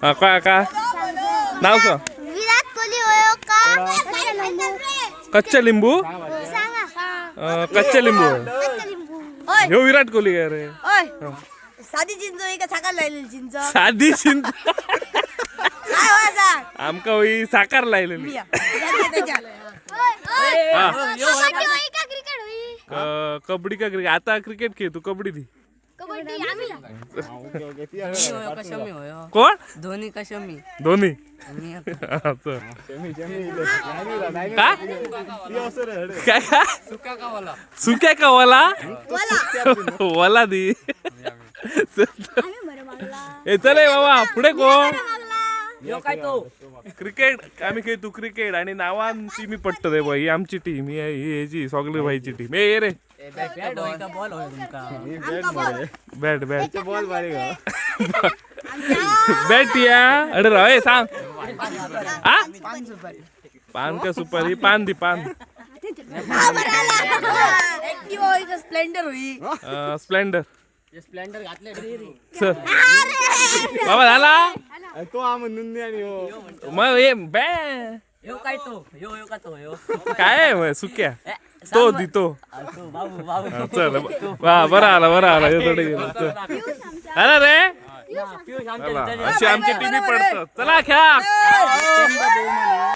हा काय काय नाव सांग. विराट कोहली होयो का कच्चा लिंबू. सांगा. कच्चा लिंबू होय. कच्चा लिंबू. ह्यो विराट कोहली काय रे? ओय, साधी चिंच होई का साखर लायलेली चिंच? साधी चिंच. काय होय सांग. आमका होई साकार लायलेली. मिया. त्याच्या. हा. कबड्डी होई का क्रिकेट होई? कबड्डी का क्रिकेट? आता क्रिकेट खेळ तू, कबड्डी दी. कबड्डी आम्ही. कशमी होयो. कोण? धोनी कशमी. धोनी. मी. असं. काय काय काय? सुक्या कवाला वला दी. आम्ही बरं मागला. ए चल ए बाबा, पुढे कोण? मागला. यो काय तो? क्रिकेट आम्ही खेळतो क्रिकेट आणि नावान टीमी पडत रे बाई. ही आमची टीम, ही ही ह्याची सगळी भाईची टीम. ए ये रे. बॅट होय का बॉल होय तुमका? बॅट बॅट बॉल बारीक हा. बॅट या. अरे राव ए सांग आ पान का सुपारी? पान दी पान. ऍक्टिवा होई का स्प्लेंडर होई? स्प्लेंडर. स्प्लेंडर घातले. चल बाबा, झाला. आणि तो हा म्हणून नाही आणि हो. मग ए बॅ. यो काय तो, यो यो का तो यो? काय आहे मग, सुक्या ए, तो सांग मग. दितो. आ, तो बाबू बाबू. हा, चल वा, बरं आला बरं आला. हे थोडं गेलं. चल. आला रे. पियुष आमच्या चला, इथं. अशी आमची टीमी पडतात. चला खेळा.